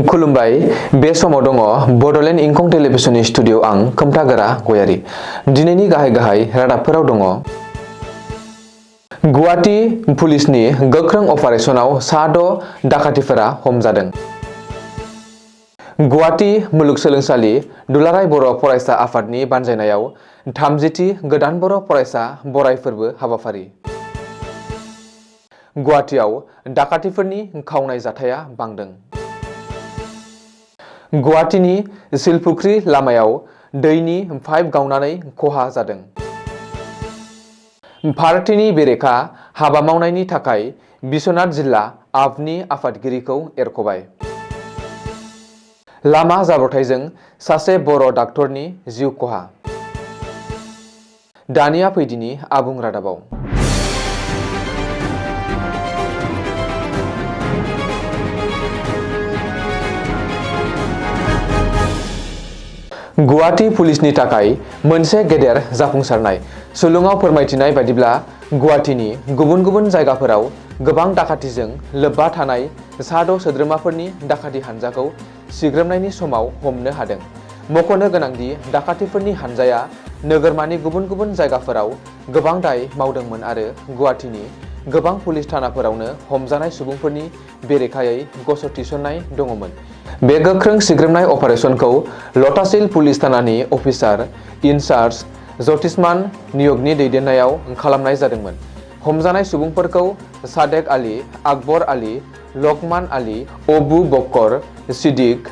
खुलुमबाय बे समाव दङ बडलेण्ड इंखं टेलिभिजननि स्टुडिअ आं खोमथागोरा गयारी। दिनैनि गाहाय रादाबफोराव दङ गुवाहाटी पुलिसनि गोख्रों अपारेशनाव सा 6 दाखाथिफोरा हमजादों। गुवाहाटी मुलुगसोलोंसालि दुलाराय बर' फरायसा आफादनि बानजायनायाव 30थि गोदान बर' फरायसा बराय फोरबो हाबाफारि। गुवाहाटीआव दाखाथिफोरनि खावनाय जाथाया बांदों। गुवाहाटीनि सिलपुख्रि लामायाव दैनि पाइप गावनानै खहा जादों। पार्टीनि बेरेखा हाबा मावनायनि थाखाय बिश्वनाथ जिल्ला आफनि आफादगिरिखौ एरखबाय। लामा जाब्रथायजों सासे बर' डाक्टरनि जिउ खहा। दानिया फैदिनि आबुं रादाबाव। गुवाहाटी पुलिसनि थाखाय मोनसे गेदेर जाफुंसारनाय। सुलुङाव फोरमायथिनाय बायदिब्ला गुवाहाटीनि गुबुन गुबुन जायगाफोराव गोबां दाखाथिजों लोब्बा थानाय सा 6 सोद्रोमाफोरनि दाखाथि हानजाखौ सिग्रोमनायनि समाव हमनो हादों। मख'नो गोनांदि दाखाथिफोरनि हानजाया नोगोरमानि गुबुन गुबुन जायगाफोराव गोबां दाय मावदोंमोन आरो गुवाहाटीनि गोबां पुलिस थानाफोरावनो हमजानाय सुबुंफोरनि बेरेखायै गसर थिसननाय दङमोन। बे गोख्रों सिग्रोमनाय अपारेशनखौ लताशिल पुलिस थानानि अफिसार इनचार्ज ज्योतिषमान नियगनि दैदेननायाव खालामनाय जादोंमोन। हमजानाय सुबुंफोरखौ सादेक आली, आकबर आली, लकमान आली, अबु बक्कर सिद्दिक,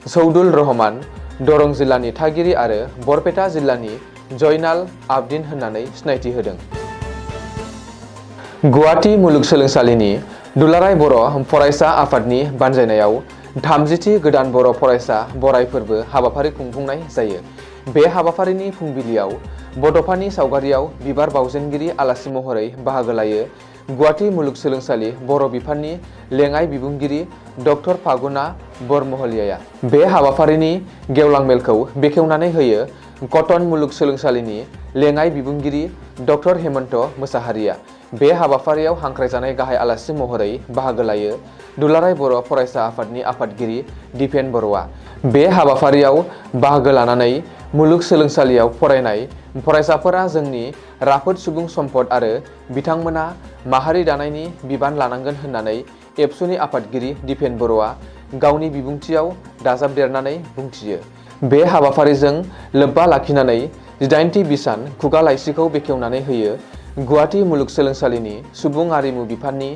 सौदुल रहमान, दरं जिल्लानि थागिरि आरो बरपेटा जिल्लानि जयनाल आबदिन होननानै सिनायथि होदों। गुवाहाटी मुलुगसोलोंसालिनि दुलाराय बर' फरायसा आफादनि बानजायनायाव 30थि गोदान बर' फरायसा बराय फोरबो हाबाफारि खुंफुंनाय जायो। बे हाबाफारिनि फुंबिलियाव बड'फानि सावगारियाव बिबार बाउजेनगिरि आलासि महरै बाहागो लायो गुवाहाटी मुलुगसोलोंसालि बर' बिफाननि लेङाइ बिबुंगिरि डक्टर फागुना बरमहलियाया। बे हाबाफारिनि गेवलां मेलखौ बेखेवनानै होयो कटन मुलुगसोलोंसालिनि लेङाइ बिबुंगिरि डक्टर हेमन्त मोसाहारिया। बे हाबाफारियाव हांख्रायजानाय गाहाय आलासि महरै बाहागो लायो दुलाराय बर' फरायसा आफादनि आफादगिरि दिपेन बर'आ। बे हाबाफारियाव बाहागो लानानै मुलुगसोलोंसालियाव फरायनाय फरायसाफोरा जोंनि राफोद सुबुं सम्पद आरो बिथांमोना माहारि दानायनि बिबान लानांगोन होननानै एबसुनि आफादगिरि दिपेन बर'आ गावनि बिबुंथियाव दाजाबदेरनानै बुंथियो। बे हाबाफारिजों लोब्बा लाखिनानै 18थि बिसान खुगा लाइसिखौ बेखेवनानै होयो गुवाहाटी मुलुगसोलोंसालिनि सुबुं आरिमु बिफाननि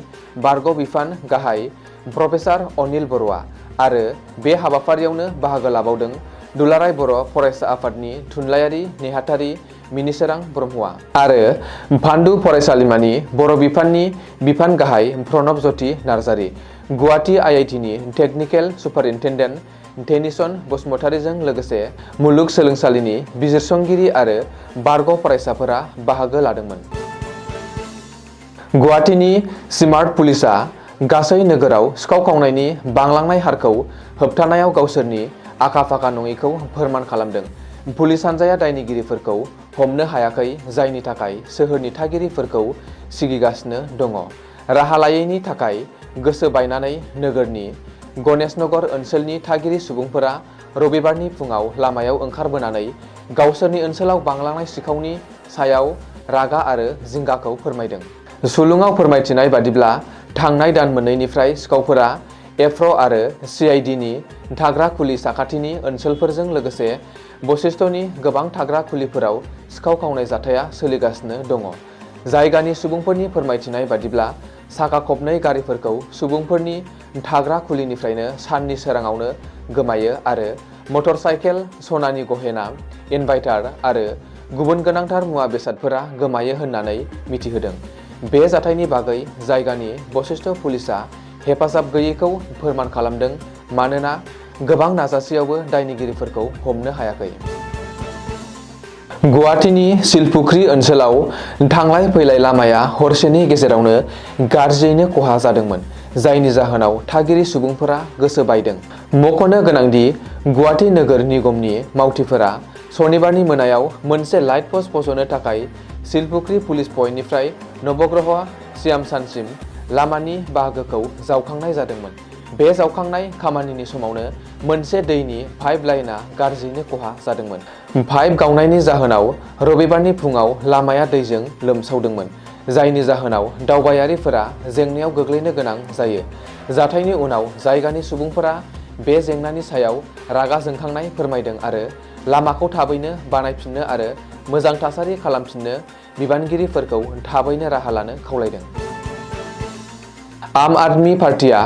बारग' बिफान गाहाय प्रफेसार अनिल बर'आ आरो बे हाबाफारियावनो बाहागो लाबावदों दुलाराय बर' फरायसा आफादनि थुनलाइयारि नेहाथारि मिनिसोरां ब्रह्मआ आरो फानदु फरायसालिमानि बर' बिफाननि बिफान गाहाय प्रणब ज्योति नार्जारि, गुवाहाटी आइआइटिनि टेकनिकेल सुपारिनटेन्डेन्ट टेनिसन बसुमतारिजों लोगोसे मुलुगसोलोंसालिनि बिजिरसंगिरि आरो बारग' फरायसाफोरा बाहागो लादोंमोन। गुवाहाटीनि स्मार्ट पुलिसआ गासै नोगोराव सिखाव खावनायनि बांलांनाय हारखौ होबथानायाव गावसोरनि आखा-फाखा नङिखौ फोरमान खालामदों। पुलिस हानजाया दायनिगिरिफोरखौ हमनो हायाखै, जायनि थाखाय सोहोरनि थागिरिफोरखौ सिगिगासिनो दङ। राहा लायैनि थाखाय गोसो बायनानै नोगोरनि गणेशनगर ओनसोलनि थागिरि सुबुंफोरा रबिबारनि फुङाव लामायाव ओंखारबोनानै गावसोरनि ओनसोलाव बांलांनाय सिखावनि सायाव रागा आरो जिंगाखौ फोरमायदों। सुलुङाव फोरमायथिनाय बादिब्ला थांनाय दान मोननैनिफ्राय सिखावफोरा एफ्र' आरो CIDनि थाग्रा खुलि साखाथिनि ओनसोलफोरजों लोगोसे बशिष्ठनि गोबां थाग्रा खुलिफोराव सिखाव खावनाय जाथाया सोलिगासिनो दङ। जायगानि सुबुंफोरनि फोरमायथिनाय बादिब्ला साखा खबनै गारिफोरखौ सुबुंफोरनि थाग्रा खुलिनिफ्रायनो साननि सोराङावनो गोमायो आरो मटर साइकेल, सनानि गहेना, इनभार्टार आरो गुबुन गोनांथार मुवा बेसादफोरा गोमायो होननानै मिथिहोदों। बे जाथायनि बागै जायगानि बशिष्ठ पुलिसआ हेफाजाब गैयैखौ फोरमान खालामदों मानोना गोबां नाजासेयावबो दायनिगिरिफोरखौ हमनो हायाखै। गुवाहाटीनि सिलपुख्रि ओनसोलाव थांलाय फैलाय लामाया हरसेनि गेजेरावनो गाज्रियैनो खहा जादोंमोन, जायनि जाहोनाव थागिरि सुबुंफोरा गोसो बायदों। मख'नो गोनांदि गुवाहाटी नोगोर निगमनि मावथिफोरा सनिबारनि मोनायाव मोनसे लाइट पस्ट फसंनो थाखाय सिलपुख्रि पुलिस पइन्टनिफ्राय नवग्रह सियामसानसिम लामानि बाहागोखौ जावखांनाय जादोंमोन। बे जावखांनाय खामानिनि समावनो मोनसे दैनि पाइप लाइनआ गाज्रियैनो खहा जादोंमोन। पाइप गावनायनि जाहोनाव रबिबारनि फुङाव लामाया दैजों लोमसावदोंमोन, जायनि जाहोनाव दावबायारिफोरा जेंनायाव गोग्लैनो गोनां जायो। जाथायनि उनाव जायगानि सुबुंफोरा बे जेंनानि सायाव रागा जोंखांनाय फोरमायदों आरो लामाखौ थाबैनो बानायफिननो आरो मोजां थासारि खालामफिननो बिबानगिरिफोरखौ थाबैनो राहा लानो खावलायदों। आम आदमी पार्टीआ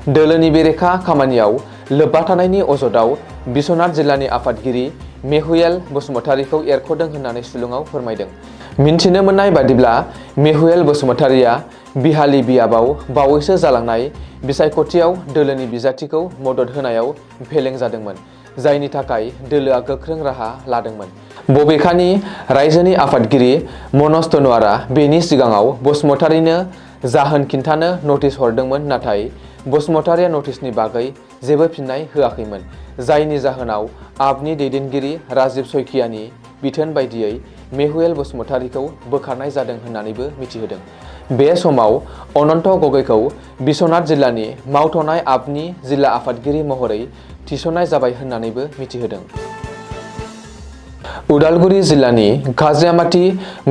दोलोनि बेरेखा खामानियाव लोब्बा थानायनि अजदआव बिश्वनाथ जिल्लानि आफादगिरि मेहुएल बसुमतारीखौ एरख'दों होननानै सुलुङाव फोरमायदों। मिन्थिनो मोननाय बादिब्ला मेहुएल बसुमतारीया बिहाली बियाबाव बावैसो जालांनाय बिसायख'थियाव दोलोनि बिजाथिखौ मदद होनायाव फेलें जादोंमोन, जायनि थाखाय दोलोआ गोख्रों राहा लादोंमोन। बबेखानि रायजोनि आफादगिरि मनज तनवारआ बेनि सिगाङाव बसुमतारीनो जाहोन खिन्थानो नटिस हरदोंमोन, नाथाय बसुमतारीया नटिसनि बागै जेबो फिननाय होआखैमोन, जायनि जाहोनाव आपनि दैदेनगिरि राजीव सयखियानि बिथोन बायदियै मेहुएल बसुमतारीखौ बोखारनाय जादों होननानैबो मिथिहोदों। बे समाव अनन्त गगैखौ बिश्वनाथ जिल्लानि मावथ'नाय आपनि जिल्ला आफादगिरि महरै थिसननाय जाबाय होननानैबो मिथिहोदों। उदालगुरि जिल्लानि खाजियामाटी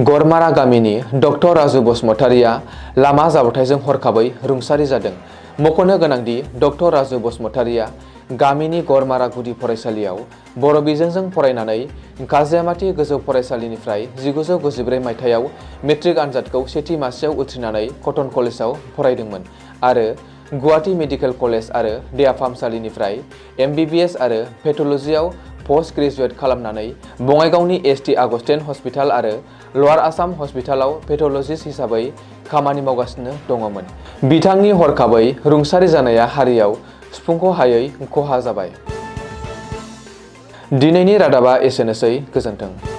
गरमारा गामिनि डक्टर राजु बसुमतारीया लामा जाब्रबथायजों हरखाबै रुंसारि जादों। मख'नो गोनांदि डक्टर राजु बसुमतारीया गामिनि गरमारा गुदि फरायसालियाव बर' बिजोंजों फरायनानै खाजियामाटी गोजौ फरायसालिनिफ्राय 1994 मायथाइयाव मेट्रिक आनजादखौ सेथि मासियाव उथ्रिनानै कटन कलेजाव फरायदोंमोन आरो गुवाहाटी मेडिकेल कलेज आरो देहा फाहामसालिनिफ्राय MBBS आरो पेथलजियाव पस्ट ग्रेजुवेट खालामनानै बङाइगावनि ST आगस्टिन हस्पिटाल आरो लवार आसाम हस्पिटालाव पेथलजिस्ट हिसाबै खामानि मावगासिनो दङमोन। बिथांनि हरखाबै रुंसारि जानाया हारियाव सुफुंख'हायै खहा जाबाय। दिनैनि रादाबा एसेनोसै, गोजोन्थों।